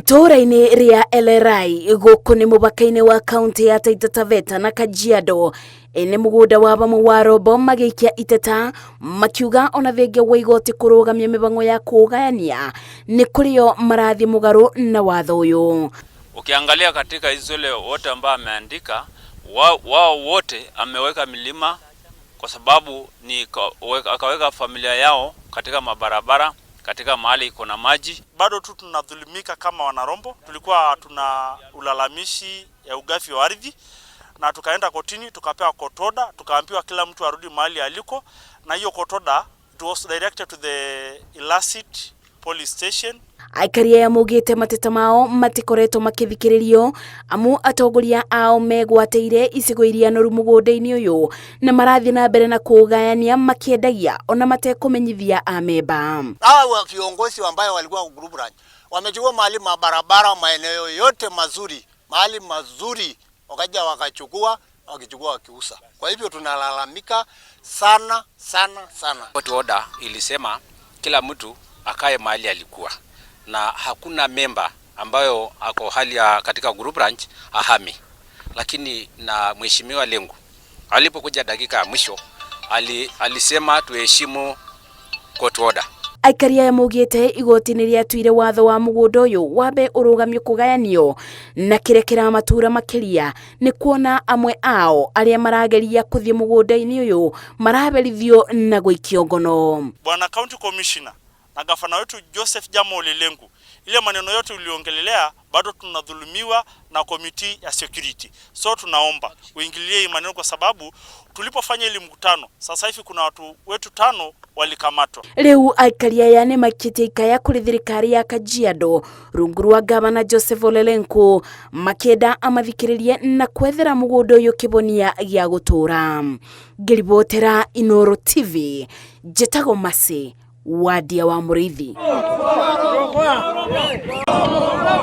Itũũra-inĩ rĩa Elerai gũkũ nĩ mũbaka-inĩ wa kaunti ya Taita Taveta na Kajiado, ene mũgũnda wa bamwe wa Rombo magĩikia iteta makiuga ona thengia wa igoti kũrũgamia mĩbango ya kũũgayania nĩ kũrĩo marathiĩ mũgarũ na watho ũyũ. Ukiangalia katika hizo wote ambao ameandika wao wote ameweka milima kwa sababu ni akaweka familia yao katika mabarabara, katika mahali iko na maji. Bado tu tunadhulumika kama Wanarombo. Tulikuwa tuna ulalamishi ya ugavi wa ardhi na tukaenda kotini, tukapewa court order, tukaambiwa kila mtu arudi mahali aliko, na hiyo court order, it was directed to the Ilasit police station. Aikari aya maugĩte mateta mao matikoretwo makĩthikĩrĩrio amu atongoria ao megwatĩire icigo iria noru mũgũnda-inĩ ũyũ na marathiĩ na mbere na kũũgayania makĩendagia ona matekũmenyithia amemba. Hawa viongozi ambayo walikuwa group ranch wamechukua mahali mabarabara, maeneo yote mazuri, mahali mazuri, wakaja wakachukua, wakichukua wakiuza. Kwa hivyo tunalalamika sana sana sana. Court order ilisema kila mtu akae mahali alikuwa na hakuna memba ambayo ako hali ya katika group ranch ahami, lakini na mheshimiwa Lenku alipokuja dakika ya mwisho alisema tuheshimu court order. Aikari aya maugĩte igoti nĩ rĩatuire watho wa mũgũnda ũyũ wambe ũrũgamio kũgayanio na kĩrĩa kĩramatura makĩria nĩ kuona amwe ao arĩa marageria kũthiĩ mũgũnda-inĩ ũyũ maraberithio na gũikio ngono. Bwana County Commissioner na gavana wetu Joseph Jamo Ole Lenku, ile maneno yote uliongelelea, bado tunadhulumiwa na committee ya security. So tunaomba uingilie hii maneno, kwa sababu tulipofanya ile mkutano, sasa hivi kuna watu wetu tano walikamatwa. Rĩu aikari aya nĩ maikĩtie ikaya kũrĩ thirikari ya Kajiado rungu rwa gavana Joseph Ole Lenku makĩenda amathikĩrĩrie na kwethera mũgũnda ũyũ kĩbonia gĩa gũtũũra. Ngĩribotera Inooro TV, njĩtagwo Mercy Wadia wa Mũrĩithi.